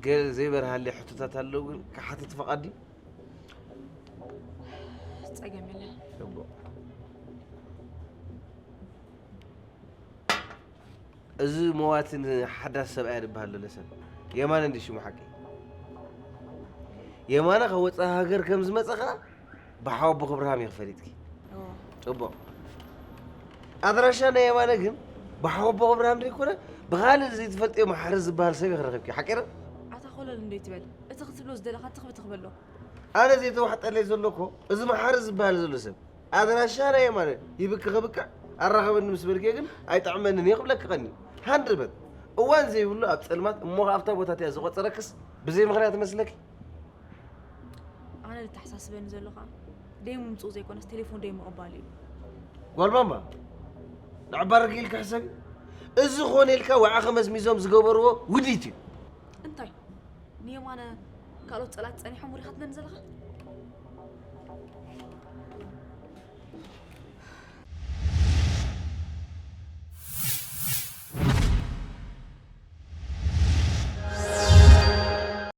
ገለ ዘይበርሃለይ ሕቶታት ኣለዉ፣ ግን ክሓትት ፍቓድ ድዩ? ጸገም የለን። ጽቡቕ። እዚ መዋትን ሓዳስ ሰብኣያ ዝበሃል ዘሎ ሰብ የማነ እንዲ ሽሙ ሓቂ? የማነ ካብ ወፃኢ ሃገር ከም ዝመፀ ኸዓ ብሓወቦ ክብርሃም እዩ ክፈሊጥኪ። እዎ። ፅቡቕ። ኣድራሻ ናይ የማነ ግን ብሓወቦ ክብርሃም ዘይኮነ ብኻልእ ዘይትፈልጥዮ መሓሪ ዝበሃል ሰብ እዩ ክረኽብኪ። ሓቂ ዶ? ኣታ ኮለል እንዶ ይትበል። እቲ ክትብሎ ዝደለኻ ትኽቢ ትኽበሎ። ኣነ ዘይተዋሕጠለይ ዘሎ እኮ እዚ መሓሪ ዝበሃል ዘሎ ሰብ ኣድራሻ ናይ የማነ ይብክ ክብቅዕ ኣራኸበኒ ምስ በልክዮ ግን ኣይጠዕመንን እየ ክብለኪ ቀኒ ሃንድርበት እዋን ዘይብሉ ኣብ ፀልማት እሞ ኣብታ ቦታ እቲኣ ዝቆፀረክስ ብዘይ ምኽንያት መስለኪ? ኣነ ዝተሓሳስበኒ ዘሎ ኸዓ ደይ ምምፅኡ ዘይኮነስ ቴሌፎን ደይ ምቕባል እዩ። ጓልማማ ንዕባርጊ ኢልካ ሕሰቢ። እዚ ኾነ ኢልካ ወዓኸ መዝሚዞም ዝገበርዎ ውዲት እዩ። እንታይ ንየማነ ካልኦት ፀላት ፀኒሖም ሪኻ ትብለኒ ዘለኻ?